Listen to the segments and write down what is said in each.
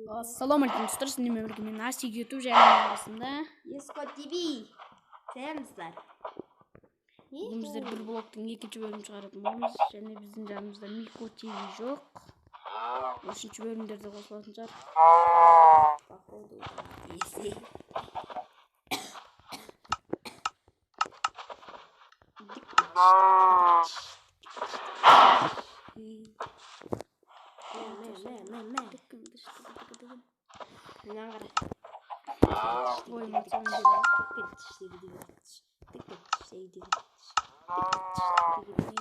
Ассалаумағалейкум достар, сіздермен бірге мен Асик YouTube және менің қасымда Еско ТВ. Сәлемсіздер. Бүгін біздер бір блоктың екінші бөлімін шығаратын боламыз және біздің жанымызда Мико ТВ жоқ. Үшінші бөлімдерде қосылатын шығар. Походу, есе. Мә, мә, мә, мә. Мынаны қара. Ой, эмоциямен.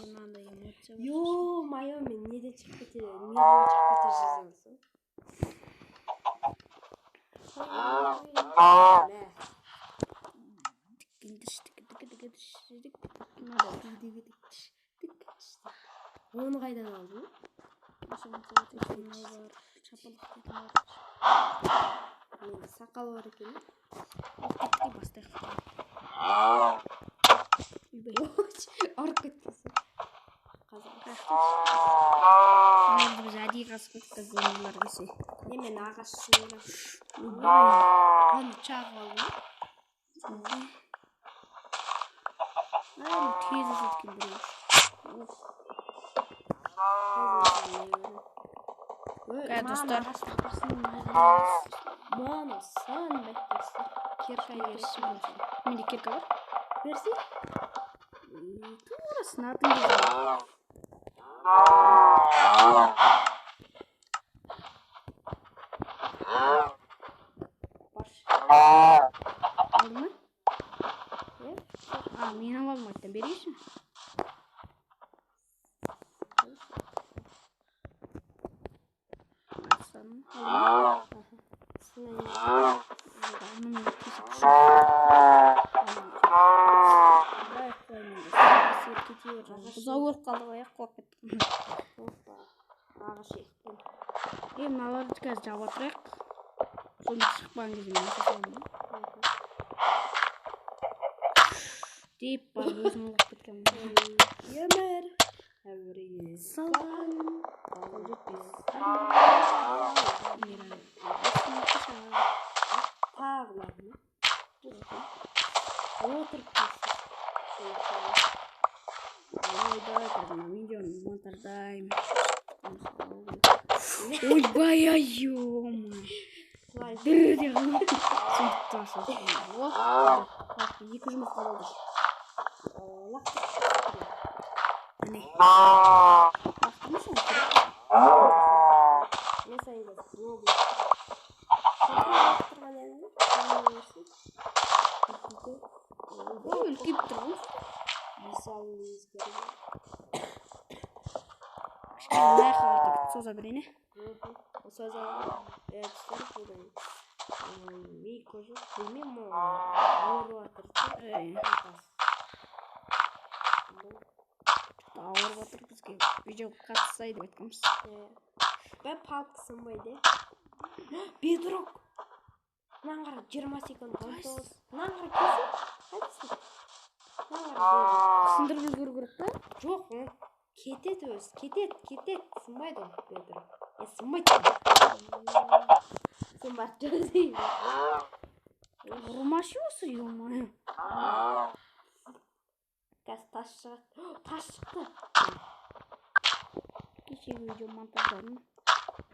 Мынандай эмоция. Ё-моё, мен неден шығып кетеді? Неден шығып кете жаздым. Мә. Оны қайдан алдың? Менде сақал бар екен. Бастайық. Ұрып кеткенсің. Қазір. Енді біз әдейі қасып кеттік зомбилар келсе. Не, мен ағаш сындырам. Оны шағып алдым. Ай, тез өседі екен біреу. Қазір, достар. Мана сынбайды, достар. Кирка керек. Менде кирка бар. Берсей. Тура сынатын кезде. Баршы. Алдың ба? Е? А, мен ала алмайтын. Берейінші. Алсам, алдың ба? Сынайын. Міне, кесіп Давай, қой, мен сиыр кете бер. Бұзау өліп қалды ғой, қуып кеттік. Опа. Ағаш ектім. Е, мыналарды қазір жаба тұрайық. Соны шықпаған кезде мен аша саламын да. Деп барып өзім құлап кеткенмін. Өмір. Әуреге Салған. Қол жетпес. Мира. Тағы бар ма? Отырып қалсын. Ойбай, қазір мына видеоны монтаждаймын. Ойбай, ай, ё-моё. Құлай. Дір де қалды. Сөйтіп ашылды. Екі жұмыртқа болды. Лақтыр. Міне. Лақтырмашы оны. Мен саған қазір блок лақтырған едім. Ой, үлкейіп тұр ғой. Кішкене мына жаққа қарата соза берейін, е. Соза. Достар, бүгін Мико жоқ. Білмеймін, ол ауырып жатыр. Ей, ауырып жатыр, бізге видеоға қатыссай деп айтқанбыз. Бә, палка сынбайды. Бедрок. Мынаны қара, 20 секунд, 19. Мынаны қара, келсін. Қайдасың? Мынаны қара, бедрок. Сындырып үлгеру керек па? Жоқ, ол кетеді өзі, кетеді, кетеді. Сынбайды ол бедрок. Е, сынбайды. Сен барып жазайын. Ұрмашы осы, ё-моё. Қазір тас шығады. Тас шықты. Кешегі видео монтаждадым.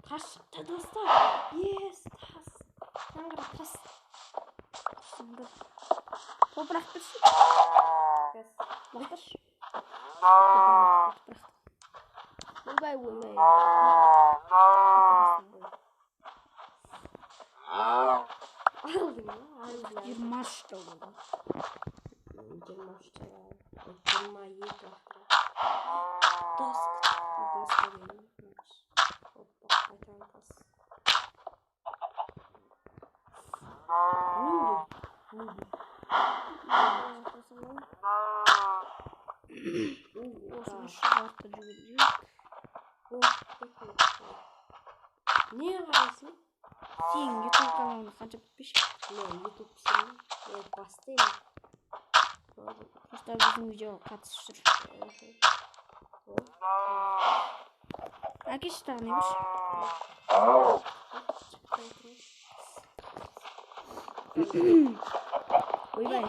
Тас шықты, достар. Ес, тас. Мынаны қара, тас. Сындыр. Топырақ берші. Қазір. Лақтыршы. Топырақ. Ойбай, ойбай. Алдың ба? Алдың. 23 болды. 23 22 лақтырады. Доска. Доска деген. Опа, қайтадан тас. Уголь. Уголь. Осыны шығартып жүгірейік. Не қарайсың? Сенің YouTube каналыңда қанша подписчик? Мен YouTube түсірмеймін. Мен бастаймын. Просто біздің видеоға қатысып жүр. Әкеші, тағы не берші? Ойбай.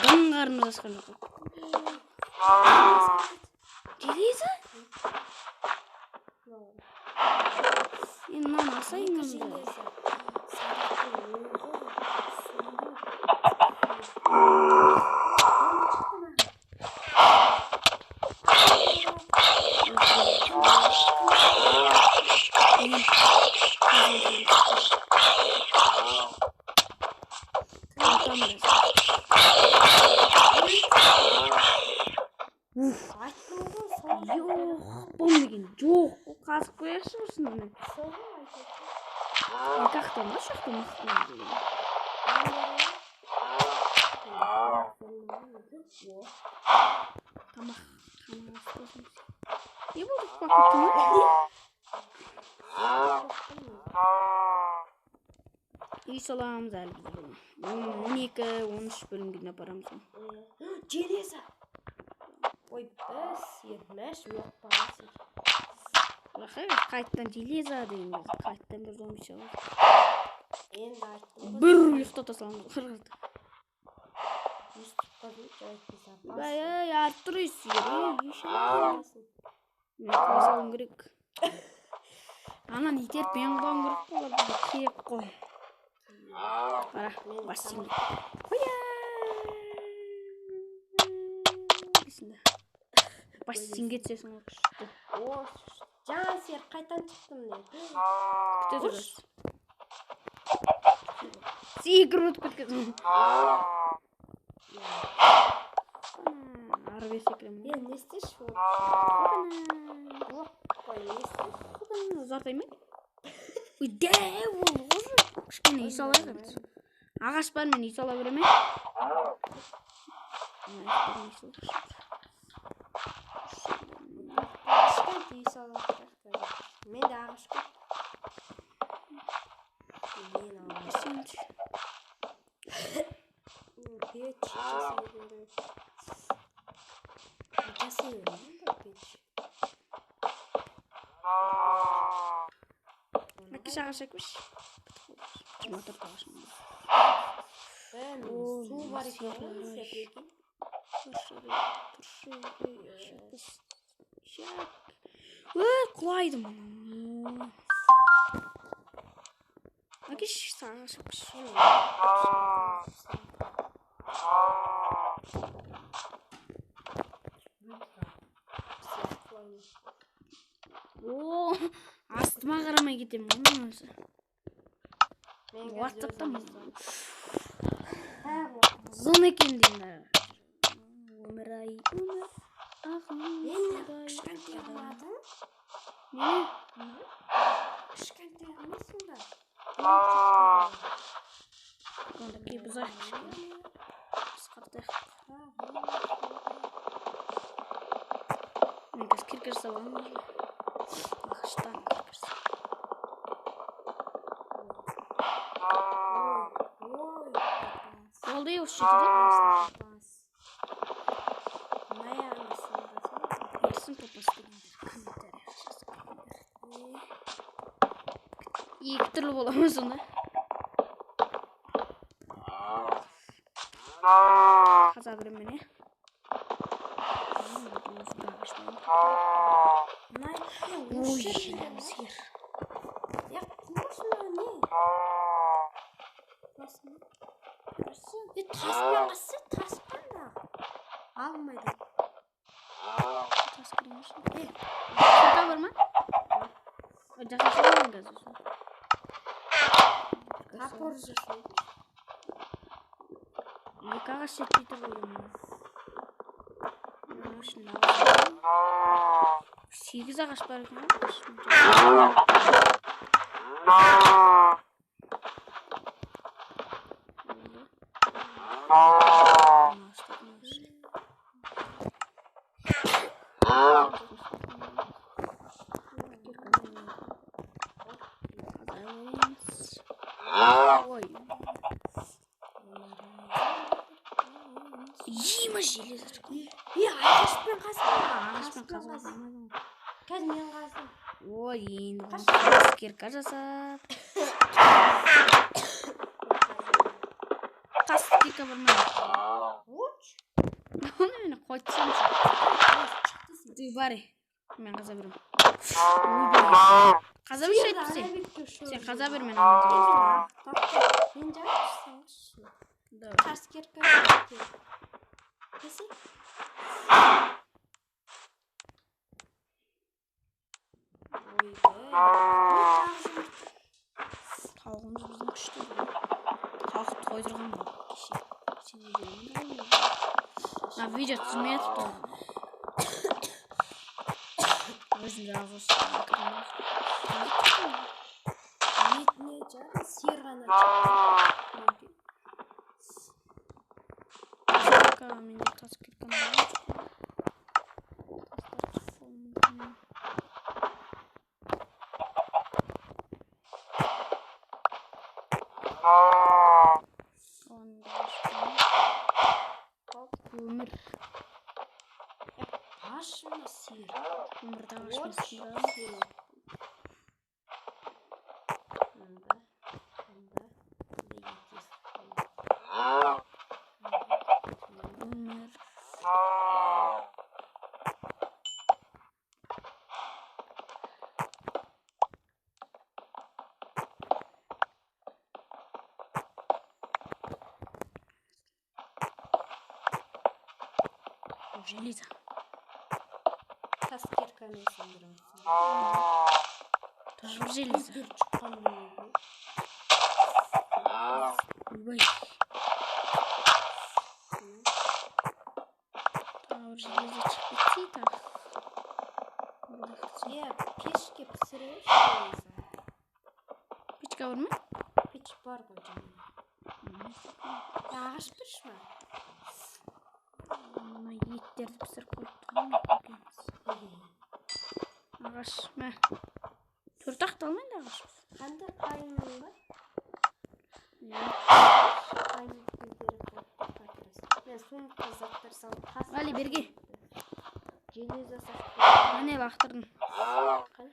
Дым қарнымыз ашқан жоқ. Железо? Енді мынаны асайын онда. Жоқ, бом деген жоқ. Қазып қояйықшы осыны міне. Екі ақтан ба, үш ақтан мықты деген. Тамақ болсын. Не болды, құлап кеттің ба? Үй саламыз әлі біз бұны. 12, 13 бөлімге дейін апарамыз. Железо! Ой, біз мәш жоқ бағасы. Қайттан железо деген кезде қайттан бір зомби шығады. Енді айттым. Бір ұйықтата саламыз. Ей, Артур мен құлай салуым керек. Ананы итеріп мен құлауым керек қой, олар бізге керек қой. Қара, бассейнге. Қоя! Бассейнге түсесің ғой күшті. О, жан сер, қайтан шықтым не? Күте тұр. Секіріп өтіп кеткен. Ары бері секіремін. Е, не істеші ол? Қой, не істеші? Ұзартай ма? Ой, дәу болды ғой. Кішкене үй салайық енді. Ағаш бар, мен үй сала беремін. Кішкентай үй салайық. Менде ағаш көп. Мен аламын. Пеш жасай беремін. Жасай беремін да пеш. Әкеш ағаш әкеш. 24 ағашым бар. Су бар екен ғой, Ой, құлайдым. Әкеш ағаш әкеш. О, астыма қарамай кетемін ғой мен өзі. WhatsApp'та ұзын екен деймін. Өмір ай, өмір ағын. Кішкентай қылмадың? Не? Кішкентай қылмайсың ба? Онда кей бұзайық кішкене. Қысқартайық. Мен қазір кирка жасап аламын. Ағаштан кирка жасап. Болды, осы жетеді. Ерсін топас дегендер комментарияға жазып кетіңдер. Екі түрлі боламыз сонда. Қаза беремін міне. Ой, сиыр. Таспен қасса, таспен да. Алмайды. Тас кіреміз. Кирка бар ма? Жасашы мен қазір. Топор жасайды. Екі ағаш жетпей тұр ғой. Мынаның ішінде ағаш. 8 ағаш бар екен ғой. Ой. Има железо. Е, ағашпен қазба. Ағашпен қазуға болмайды ғой. Қазір мен қаздым. Ой, енді Қаш. Кирка жасап. Тас кирка бар ма? Оч. Оны мені қойтсам. Шықты. Ты бар. Мен қаза беремін. Ойбай. Қаза берші әйтпесе. Сен қаза бер, мен аман. Мен жағып. Давай. Тас кирка. Кесе. Ойбай. Тауығымыз біздің күшті. Тауықты қойдырған ғой кеше. Сен не деген? Мына видео түсірмей жатыпты ғой. Өзім жалғыз. Не жағы сиыр ғана. Кирка, менде тас кирканы алайыншы. Тастар шығып қалуы мүмкін. Оны да ашпаймын. Көмір. Ашына сиыр. Көмірді ағашпен Оч. сындырамын. Сиыр. Мында, мында, мында екі. Көмір. Железо. Тас киркамен сындырамын. Тоже бір железо. Бір шыққан дүние. Ойбай. Тағы бір железо шығып кетсе тағы. Е, пешке пісірейінші. Печка бар ма? Пеш бар ғой жанында. Ағаш пеш ма? Мына еттерді пісіріп қойыпты ғой мына көкеміз. Ағаш, мә. Төрт ақ алмайын да ағаш. Қандай қайыңның ба? Иә. Қайың гүлдері болып как раз. Мен сумкаға заттар салып қас. Ғали, берге. Железо сақтап. Міне лақтырдым. Қай?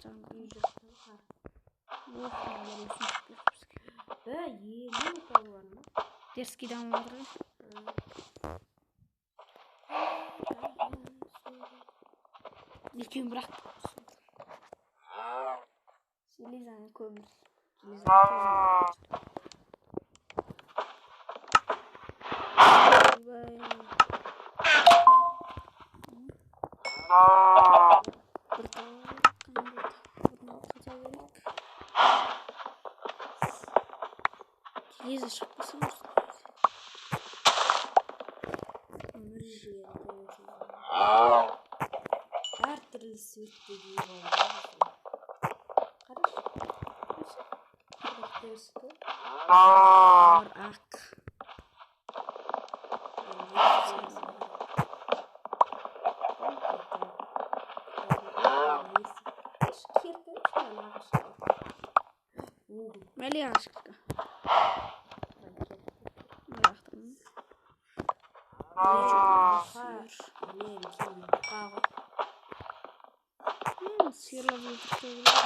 Жаңағы. Үй жақтан қар. Ох, мыналар өсім шығып кетті бізге. Бә, 50 тал бар ма? Дерзкий дамып жатыр ғой. Екеуін бірақ. Железоны көмір. Железоны көмір. Ойбай. Бір тауық, қандай тауық, қаза берейік. Железо шығып қалса осы. Көмір жерді. Әртүрлі светте киіп алған. Қарашы. Дерзкий. Бар ақ. Мәле ағаш кіркі. Мына лақтырдым. Сиырлар өлтіріп қою керек.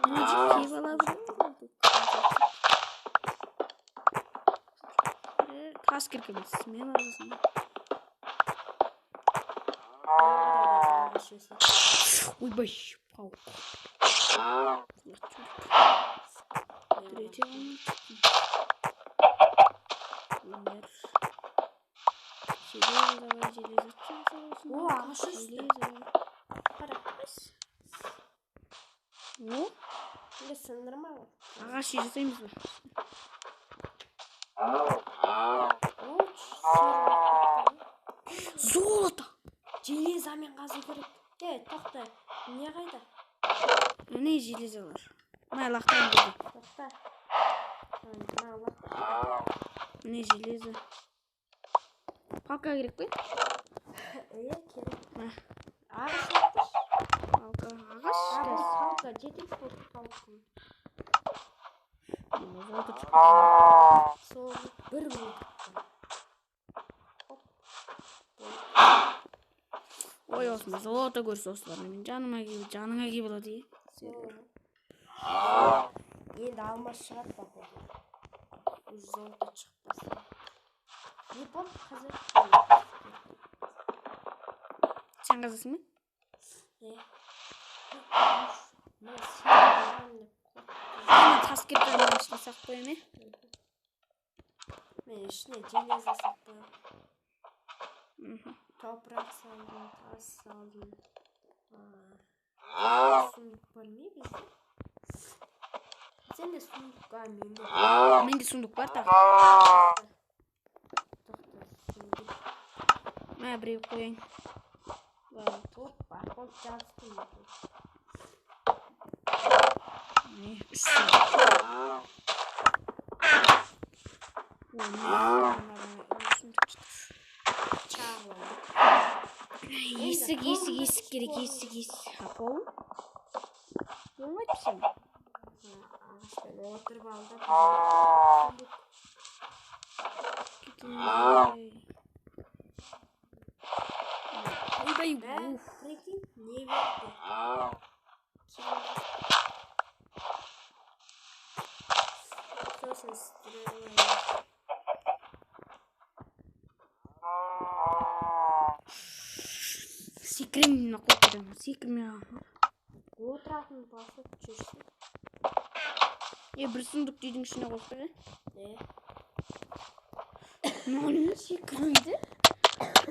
Міне киіп ала беремін. Тас кіркі емес, смело аласың. Ойбай, паук. Третий Өмір. Железо, давай, железо. О, ағаш өсті. Железо. Қара. О, Енді сындырма ғой. ағаш үй жасаймыз ба? Оч, сиыр. Золото! Железомен қазу керек. Е, тоқта. Не қайда? Міне железолар. Мына лақтырам жерге. Тоқта. Мына лақтыр. Міне железо. Палка керек пе? Е, керек. Мә. Ағаш лақтыршы. Палка, ағаш. А, бұл Қазір. палка жетеді бұл палка. Золото шығып Сол бір блок. Ой, осында золото көрсе осылар мен жаныма келіп, жаныңа келіп алады е. Енді алмаз шығады походу. Уже золото шығып бастады. Не болды қазір? Сен қазасың ба? Е. Мен сен деп Ана тас келіп тұрған ішіне сақ қоямын, е? Мен ішіне железо салып қоямын. Топырақ салдым, тас салдым. Сундук бар ма бізде? Сенде сундук, а менде. Менде сундук бар тағы. Тоқта, сундук. Мә, біреу қояйын. Опа, қол жабысты екен. Не, үш сундук. Ой, мына сундук шықты. Чарлы. Есік, есік, есік керек, есік, есік. А пол? Болмайды сен. Ағашпен отырып ал да сундук. Кетемін. Ойбай, Мә, уф. Прикинь, не берді? Сосын стрела. Секіремін мына қорқыдан. Секірме. Отыратын басып жүрсін. Е, бір сундукты үйдің ішіне қойып қой. Не? Мынау не секірмейді?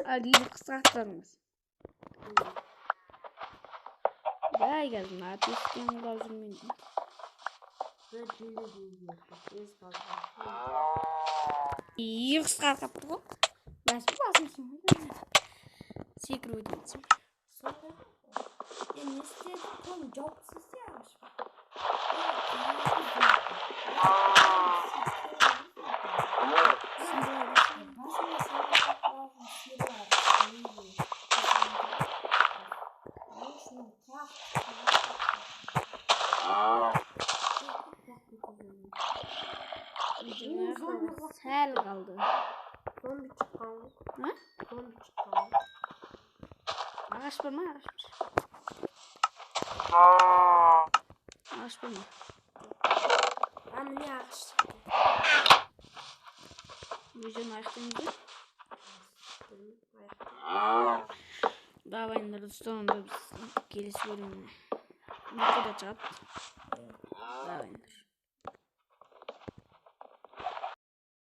Әлгі үйді қысқартқанбыз. Бай, қазір мына бестен құлап жүрмейді. Бір дүле берді. Өз балам. Үй қысқартыпты ғой. Басым басым секіру дейсің. Сонда е, не істеді? Қолын жауып тастаса ағашқа. Басыма салып алған. Құлақ. Сәл қалды. Зомби шыққан ғой. А? Зомби шыққан ғой. Ағаш бар ма? Ағаш бар. Ағаш бар ма? А, міне ағаш шықты. Видеоны аяқтаймыз ба? Білмеймін, аяқта. Давай, достар, онда біз келесі бөлім ұйқыда шығады. Давай.